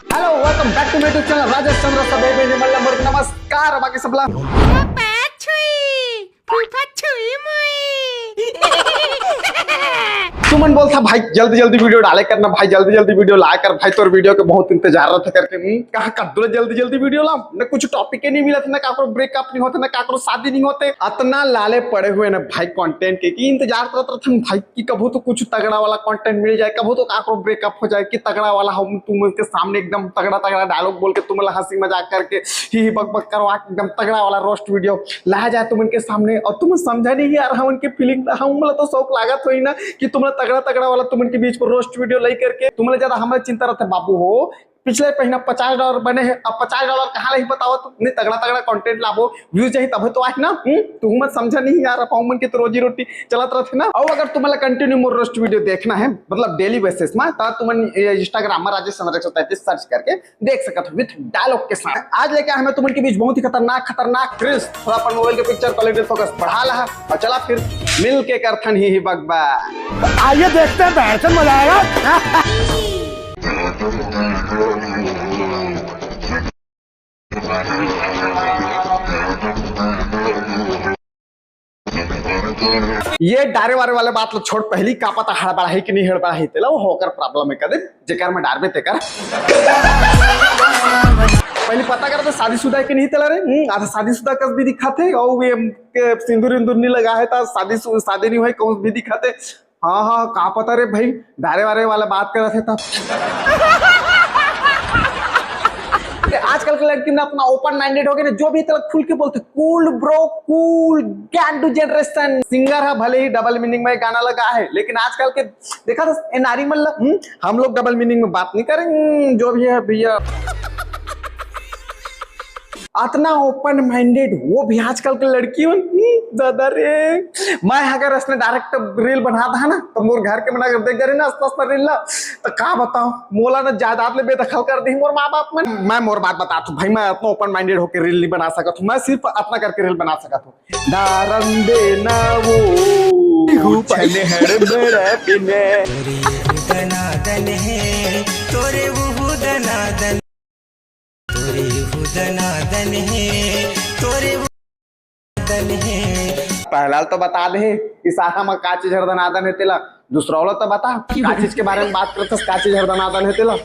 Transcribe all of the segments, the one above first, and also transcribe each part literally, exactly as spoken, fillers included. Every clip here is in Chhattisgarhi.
Hello, welcome back to my YouTube channel, Rajesh Chandra. सब एक बेर मल्ला मोर नमस्कार, बाकी सब ला। फूफा छुई, फूफा छुई मुई। तुमन बोलथा भाई जल्दी जल्दी वीडियो डाले करना, भाई जल्दी जल्दी वीडियो लाए कर, भाई तोर वीडियो के बहुत इंतजार रहता करके। हम्म, कहाँ कर दूला जल्दी जल्दी वीडियो ला, न कुछ टॉपिक नहीं मिलत, न काकरो ब्रेकअप नहीं होते, न काकरो शादी नहीं होते। अतना लाले पड़े हुए ना भाई कंटेंट के, कि इंतजार करत रहथन भाई कि कभू तो कुछ तगड़ा वाला कंटेंट मिल जाए, कभू तो काकरो ब्रेकअप हो जाए, कि तगड़ा वाला हम तुमन के सामने एकदम तगड़ा तगड़ा डायलॉग बोल के तुमन ला हंसी मजाक करके ही ही बक बक करवा के एकदम तगड़ा वाला रोस्ट वीडियो लाया जाए तुमन के सामने। और तुमन समझा नहीं यार हमन के फीलिंग, हमन ला तो शौक लागत होई ना कि तुमन ला तगड़ा तगड़ा वाला तुमन के बीच पर रोस्ट वीडियो लाई करके तुमन ला ज्यादा हमर चिंता रहते बाबू हो। पिछले महीना पचास डॉलर बने हैं, अब पचास डॉलर कहाँ ले बताओ तुम? नहीं तगड़ा तगड़ा कंटेंट लाबो, व्यूज चाहिए तब तो आए ना। हम्म, तुम मत समझा नहीं यार, अब हमन के तो रोजी रोटी चलत रहते ना। और अगर तुम्हें कंटिन्यू मोर रोस्ट वीडियो देखना है, मतलब डेली बेसिस में, तो तुम इंस्टाग्राम में राजेश चंद्र एक सौ तैंतीस सर्च करके देख सकत हो विथ डायलॉग के साथ। आज लेके आए मैं तुमन के बीच बहुत ही खतरनाक खतरनाक रील्स। थोड़ा अपन मोबाइल के पिक्चर क्वालिटी फोकस बढ़ा ला और चला फिर मिल के करथन ही ही बकबा। आइए देखते हैं, बहन से मजा आएगा। ये डारे वारे वाले बात ला छोड़, पहली का पता हड़बड़ाही कि नहीं हड़बड़ाही, तेला वो होकर प्रॉब्लम है कदे जेकर में डारबे तेकर। पहली पता कर तो शादीशुदा है कि नहीं तेला रे। हम्म, आधा शादीशुदा कस भी दिखाते और ये, ये सिंदूर इंदूर नहीं लगा है तो शादी सु-, शादी नहीं हुई कौन भी दिखाते। हाँ हाँ, का पता रे भाई, डारे वारे वाला बात करत हे तब। आजकल के लड़की ना अपना ओपन माइंडेड हो गए ना, जो भी तलक खुल के बोलते cool bro cool. Can do generation singer है, भले ही डबल मीनिंग में गाना लगा है, लेकिन आजकल के देखा था ए नारी मन ला, हम्म, हम लोग डबल मीनिंग में बात नहीं करेंगे, हम्म, जो भी है भैया। अतना ओपन माइंडेड, वो भी आजकल के लड़की मन। हम्म, दादा रे, मैं अगर असने डायरेक्ट रील बना था ना, तो मोर घर के मन अगर देख जाए ना असना असना रील ला, तो का बताओ, मोला ना जायदाद ले बेदखल कर दी मोर माँ बाप मन। मैं मोर बात बता तू भाई, मैं अतना ओपन माइंडेड होकर रील नहीं बना सकत हूँ, मैं सिर्फ अतना करके रील बना सकत हूँ। दारन देना वो छने हड़ बड़ा पिने। तोरे वो दनादन है, तोरे वो दनादन। तोरे हु दनादन हे, तोरे हु दनादन हे। पहला तो बता दे, इशारा में का चीज हर दनादन है तेला। दूसरा वाला तो बता, का चीज के बारे में बात करत हस, का चीज हर दनादन है तेला।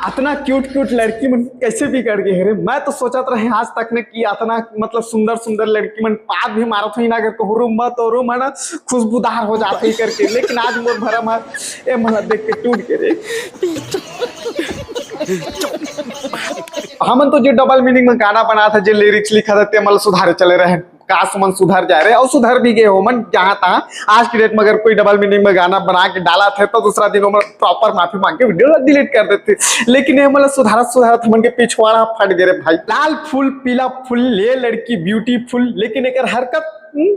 अतना क्यूट क्यूट लड़की मन कैसे बिगड़ गए रे। मैं तो सोचत रहे आज तक ने कि अतना मतलब सुंदर सुंदर लड़की मन पाद भी मारत होई ना, अगर कहूँ रूम मत और रूम है ना खुशबूदार हो जाते ही करके, लेकिन आज मोर भरम है ए मला देख के टूट के रे। हमन तो जे डबल मीनिंग में गाना बनात हे, जे लिरिक्स लिखत हे, ते मन ल सुधारे चले रहे। काश मन सुधर जाए रहे, और सुधर भी गए हो मन जहाँ तहाँ। आज की डेट में अगर कोई डबल मीनिंग में गाना बना के डालत हे, तो दूसरा दिन ओमन प्रॉपर माफी मांग के वीडियो ला डिलीट कर देते। लेकिन ये मन ल सुधारत सुधारत हमन के पिछवाड़ा फट गए रे भाई। लाल फूल, पीला फूल, ले लड़की ब्यूटीफुल, लेकिन एकर हरकत, हम्म,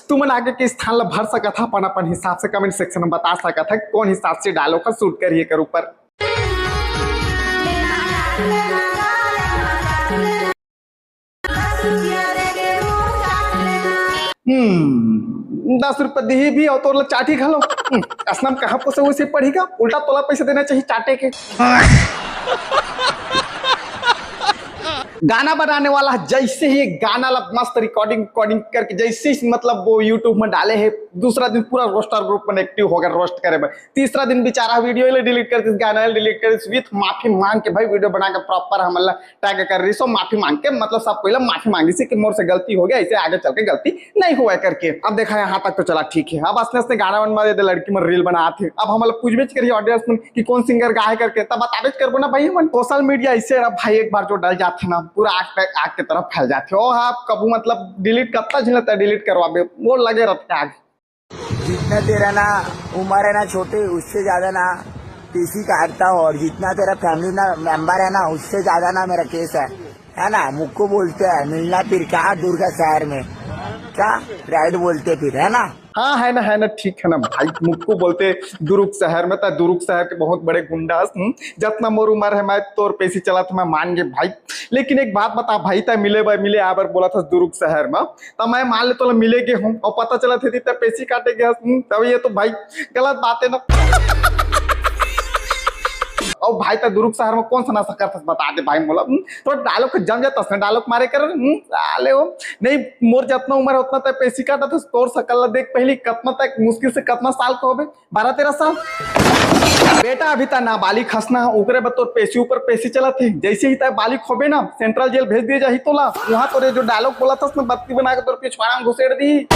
तुमन आगे के स्थान ला भर सकत हा अपन, अपन हिसाब से कमेंट सेक्शन में बता सकत हा कौन हिसाब से डायलॉग का शूट करिए कर ऊपर। हम्म, दस रुपये दिही भी और तोर ला चाटी घलो। हम्म, असनम कहाँ पोसे वैसे पढ़ी का, उल्टा तोला पैसे देना चाहिए चाटे के। गाना बनाने वाला जैसे ही एक गाना ला मस्त रिकॉर्डिंग रिकॉर्डिंग करके जैसे ही मतलब वो YouTube में डाले है, दूसरा दिन पूरा रोस्टर ग्रुप में एक्टिव होकर रोस्ट करे बर। तीसरा दिन बेचारा वीडियो ले डिलीट कर दिस, गाना ले डिलीट कर दिस, विथ माफी मांग के भाई वीडियो बना के प्रॉपर हमन ला टैग कर रही सो माफी मांग के, मतलब सब कोई ला माफी मांगी सी कि मोर से गलती हो गया, इसे आगे चल के गलती नहीं हुआ करके। अब देखा यहाँ तक तो चला ठीक है, अब असने असने गाना बनवा दे लड़की मन रील बनात हे, अब हमन ला पूछबेच करिए ऑडियंस मन कि कौन सिंगर गाए करके, तब बताबेच करबो ना भाई। हमन सोशल मीडिया ऐसे ना भाई, एक बार जो डल जाथे ना पूरा आग पे, आग की तरफ फैल जाथे। ओ हाँ, कभू मतलब डिलीट करता झिलता डिलीट करवाबे, वो लगे रहता आग। जितना तेरा ना उम्र है ना छोटे, उससे ज्यादा ना पीसी काटता हूँ, और जितना तेरा फैमिली ना मेंबर है ना, उससे ज्यादा ना मेरा केस है, है ना? मुक्को बोलते हैं मिलना फिर क्या दुर्गा शहर में, क्या राइड बोलते फिर, है ना? हाँ है ना, है ना, ठीक है ना भाई, मुक्को बोलते दुरुग शहर में, ता दुरुग शहर के बहुत बड़े गुंडा हस। हम्म, जतना मोर उम्र है मैं तोर पैसे चला था मैं मान गे भाई, लेकिन एक बात बता भाई, तै मिले बर, मिले आबर बोला था दुरुग शहर में, तब मैं मान ले तोला मिले गे हूँ और पता चला थे तै पैसे काटे गए हस। हम्म, तब ये तो भाई गलत बात है ना। अउ भाई, त दुरुग शहर में कौन सा नशा करथस, बता दे भाई मोला। हम्म, थोड़ा डायलॉग के जम जाता, उसने डायलॉग मारे कर। हम्म, साले हो। नहीं, मोर जतना उम्र है, उतना तक पेशी काटा था, तोर सकल ला देख पहली, कतना तक मुश्किल से कतना साल का होबे, बारह तेरह साल। बेटा, अभी तक नाबालिग हस ना, ओकरे बर तोर पेशी ऊपर पेशी चलत हे। जैसे ही तक बालिग होबे ना, सेंट्रल जेल भेज दिए जाही तोला। वहां तोरे जो डायलॉग बोला था, उसमें बत्ती बना के तोर पिछवाड़ा में घुसेड़ दी।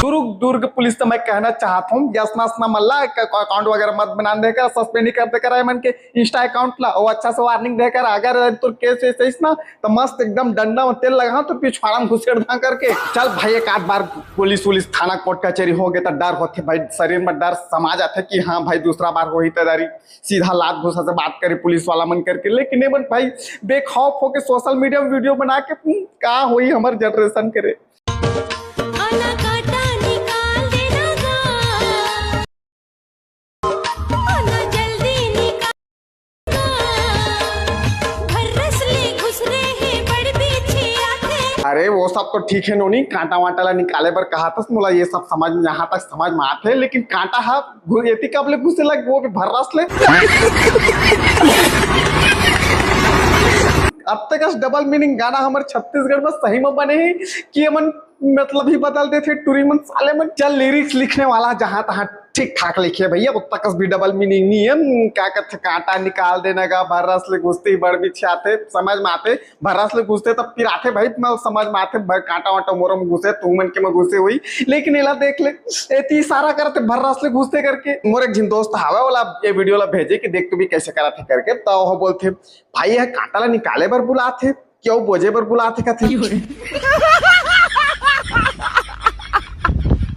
दुर्ग, दुर्ग पुलिस से मैं कहना चाहता हूँ, ये असना असना मल्ला अकाउंट वगैरह मत बना दे कर, सस्पेंड ही कर दे कर, एमन के इंस्टा अकाउंट ला, वो अच्छा से वार्निंग देकर, अगर तोर केस वेस आइस ना, तो मस्त एकदम डंडा में तेल लगा, तो पिछवाड़ा में घुसेड़ दा करके। चल भाई, एक आध बार पुलिस वुलिस, थाना, कोर्ट कचहरी हो गए, तो डर होथे भाई, शरीर में डर समा जाथे कि हाँ भाई, दूसरा बार होही तो डरी, सीधा लात घूसा से बात करे पुलिस वाला मन करके। लेकिन ये मन भाई, बेखौफ होके सोशल मीडिया में वीडियो बना के, हम्म, का होई हमर जनरेशन करे। आना काटा निकाल देना गा। आना जल्दी निकाल गा। भर्रस ले घुसरे हे बड़ पीछे आथे। अरे, वो सब तो ठीक है नोनी, कांटा वांटा ला निकाले बर कहा था, मोला ये सब समझ में, यहाँ तक समझ में आथे, लेकिन कांटा हा घु-, एती कब ले घुसे लग, वो भी भर्रस ले। अब तक अस डबल मीनिंग गाना हमर छत्तीसगढ़ में सही में बने हे कि ये मन मतलब ही बदल देथे टूरी मन, साले मन। चल, लिरिक्स लिखने वाला जहां तहां ठीक ठाक लिखे भैया, उत्ता कस भी डबल मीनिंग नहीं है। हम्म, क्या कहते, कांटा निकाल देना गा, भर्रस ले घुसते ही बड़ बिछाते, समझ में आते, भर्रस ले घुसते तब फिर आते भाई, मैं समझ में आते, भ-, कांटा वांटा मोर में घुसे, तू मन के में घुसे हुई, लेकिन एला देख ले, एती इशारा करते भर्रस ले घुसते करके। मोर एक झिन दोस्त हावे, ओला ये वीडियो ला भेजे कि देख तू भी कैसे करत है करके, तो वो बोलते, भाई, ये कांटा ला निकाले बर बुलात हे, क्यों बोजे बर बुलात हे कथे।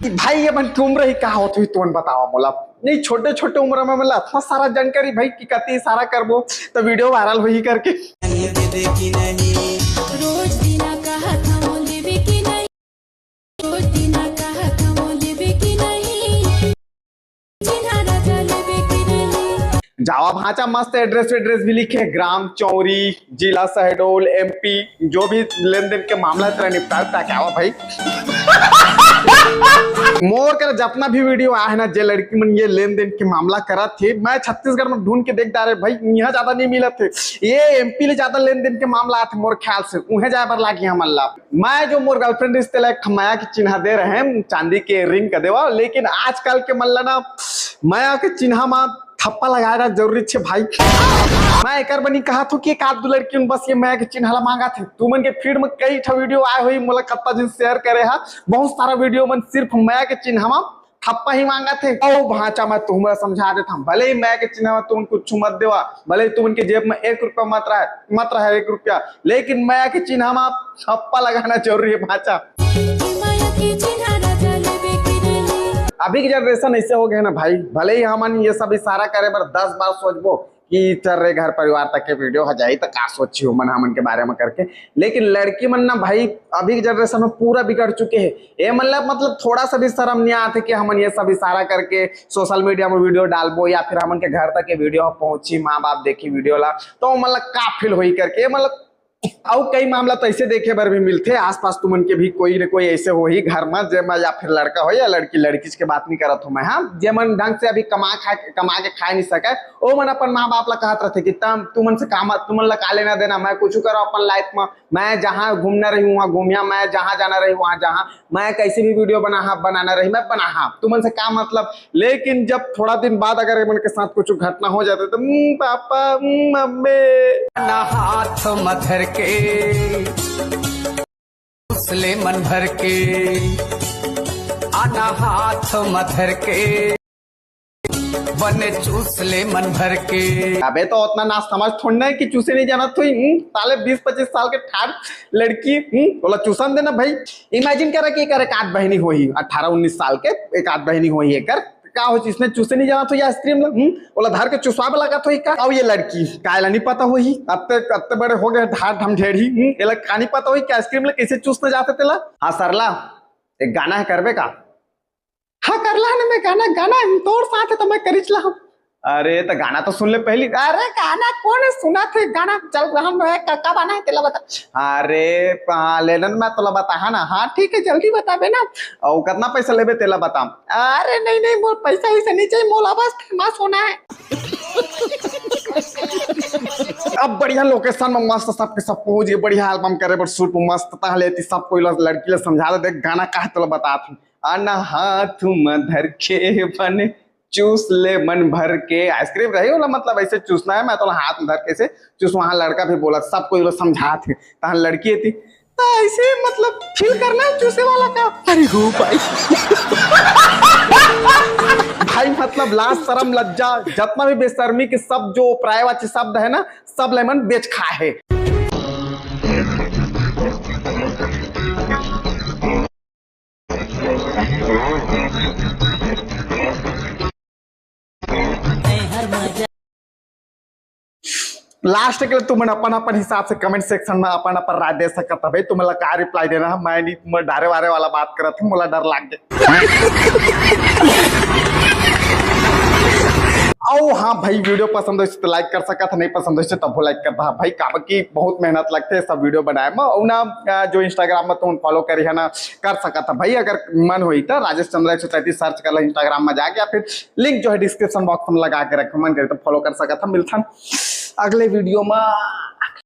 भाई, ये मन की उम्र ही का होत हुई, तुमन बतावा मोला। नहीं, छोटे छोटे उम्र में मतलब इतना सारा जानकारी भाई कि कति इशारा करबो तो वीडियो वायरल होही करके। रोज दिना कहा था मोल देवे कि नहीं, रोज दिना कहा था मोल देवे कि नहीं। चिन्हा राजा लेबे के रही। जावा भांचा, मस्त एड्रेस वेड्रेस भी लिखे, ग्राम चौरी, जिला शहडोल, एमपी, जो भी लेन देन के मामला तेरा निपटाए, ताकि आवा भाई। मोर कर जितना भी वीडियो आए है ना, जे लड़की मन ये लेन देन के मामला करत हे, मैं छत्तीसगढ़ में ढूंढ के देख डारे भाई, यहाँ ज्यादा नहीं मिलत हे। ये एमपी ले ज्यादा लेन देन के मामला आथे मोर ख्याल से, उहे जाए बर लागी हमन ला। मैं जो मोर गर्लफ्रेंड रिश्ते ला एक ठा मया के चिन्हा दे रहे हैं, चांदी के रिंग का देवा, लेकिन आजकल के मन ला ना मया के चिन्हा मा थप्पा लगाए ला जरूरी छे भाई। मैं एकर बनी कहा थू कि एक आध दू लड़की मन बस ये मया के चिन्हा ला मांगा थे। तुमन के फीड में कई ठा वीडियो आए हुई, मोला कत्ता दिन शेयर करे हा, बहुत सारा वीडियो मन सिर्फ मया के चिन्हा मा थप्पा ही मांगा थे। ओ भांचा, मैं तुमला समझा देता हूँ, भले ही मया के चिन्हा मा तुम कुछ मत देवा, भले ही तुमन के जेब में एक रुपया मत रहे, मत रहे एक रुपया, लेकिन मया के चिन्हा मा थप्पा लगाना जरूरी है भांचा। अभी के जनरेशन ऐसे हो गए ना भाई, भले ही हमन ये सब इशारा करे बर दस बार सोचबो कि चल रे घर परिवार तक के वीडियो हो जाई तो का सोची हो मन हमन के बारे में करके, लेकिन लड़की मन ना भाई अभी के जनरेशन में पूरा बिगड़ चुके हैं। ये मतलब मतलब थोड़ा सा भी शर्म नहीं आते कि हमन ये सब इशारा करके सोशल मीडिया में वीडियो डालबो या फिर हमन के घर तक के वीडियो पहुंची, माँ बाप देखी वीडियो ला तो मतलब का फील होई करके मतलब। अउ कई मामला तो ऐसे देखे बर भी मिलथे आसपास तुमन के भी कोई न कोई ऐसे होही घर में जेमा या फिर लड़का हो या लड़की, लड़की के बात नहीं करत हूँ मैं, हाँ, जेमन ढंग से अभी कमा खा कमा के खा नहीं सके, ओ मन अपन माँ बाप ला कहत रहते कि तम तुमन से काम तुमन ला का लेना देना, मैं कुछ करो अपन लाइफ में, मैं जहाँ घूमना रही वहाँ घूमिया, मैं जहाँ जाना रही वहाँ जहाँ, मैं कैसे भी वीडियो बना बनाना रही मैं बना तुमन से का मतलब। लेकिन जब थोड़ा दिन बाद अगर एमन के साथ कुछ घटना हो जाता तो "हम्म, पापा, हम्म, मम्मी।" ना हाथ मधर के उसले मन भर के, आना हाथ मधर के, बने चूस ले मन भर के। अबे तो उतना ना समझ थोड़ी ना है कि चूसे नहीं जाना थोई। हम्म, साले बीस पच्चीस साल के ठाड़ लड़की, हम्म, बोला चूसन देना भाई। इमेजिन करा कि एकर एक आध बहनी होही, अठारह उन्नीस साल के एक आध बहनी होही एकर। का हो इसने चूसे नहीं जाना थोई आइसक्रीम ला? हम्म, बोला धर के चुसवाबे लगा थोई का? अब ये लड़की कायला नहीं पता होही, अत्ते अत्ते बड़े हो गए ठाड़ ढमढेढ़ी, हम्म, एला का नहीं पता होही कि आइसक्रीम ला कैसे चूसना जाते तेला? हाँ सरला, एक गाना है करबे का? हाँ, कर ला ना मैं गाना, गाना हम तोर साथ है तो मैं करिच ला हम। अरे, तो गाना तो सुन ले पहली। अरे, गाना कौन है सुना थे? गाना चल रहा है, क-, कब आना है तेला बता। अरे, हाँ, लेलन मैं तोला बता, हाँ ना? हाँ, ठीक है, जल्दी बताबे ना। और कितना पैसा लेबे तेला बता। अरे, नहीं, नहीं, मोर पैसा वैसा नहीं चाहिए, मोला बस फेमस होना है। अब बढ़िया लोकेशन में मस्त सबके सब पहुंच गए, बढ़िया एल्बम करे बर शूट में मस्त। तहाँ ले एती सब कोई ला, लड़की ला समझा दे, देख गाना का हे तोला बतात हूँ। अन हाथ में धर के बने चूस ले मन भर के, आइसक्रीम रही होला, मतलब ऐसे चूसना है, मैं तो हाथ में धर के ऐसे चूस। वहां लड़का भी बोला, सब कोई लोग समझात हे, तहाँ लड़की एती तो ऐसे मतलब फील करना है चूसे वाला का। अरे हो भाई। भाई मतलब लाज शरम लज्जा जितना भी बेशर्मी के सब जो पर्यायवाची शब्द है ना, सब ला एमन बेच खाए हे। लास्ट के लिए तुमन अपन अपन हिसाब से कमेंट सेक्शन में अपन अपन राय दे सकत हव भाई, तुमन ला का रिप्लाई देना है। मैं नहीं तुमन डारे वारे वाला बात करत हूँ, मोला डर लाग गे। अउ हाँ भाई, वीडियो पसंद होइस तो लाइक कर सकत ह, नहीं पसंद होइस तो तभो लाइक कर दहा भाई, काबर कि बहुत मेहनत लगथे सब वीडियो बनाए में। अउ ना अ, जो इंस्टाग्राम में तुमन फॉलो करिहा ना, कर सकत ह भाई, अगर मन होई तो राजेश चंद्रा एक सौ तैंतीस सर्च कर ला इंस्टाग्राम में जाके, या फिर लिंक जो है डिस्क्रिप्शन बॉक्स में लगा के रखे, मन करे तो फॉलो कर सकत ह। मिलथन अगले वीडियो में।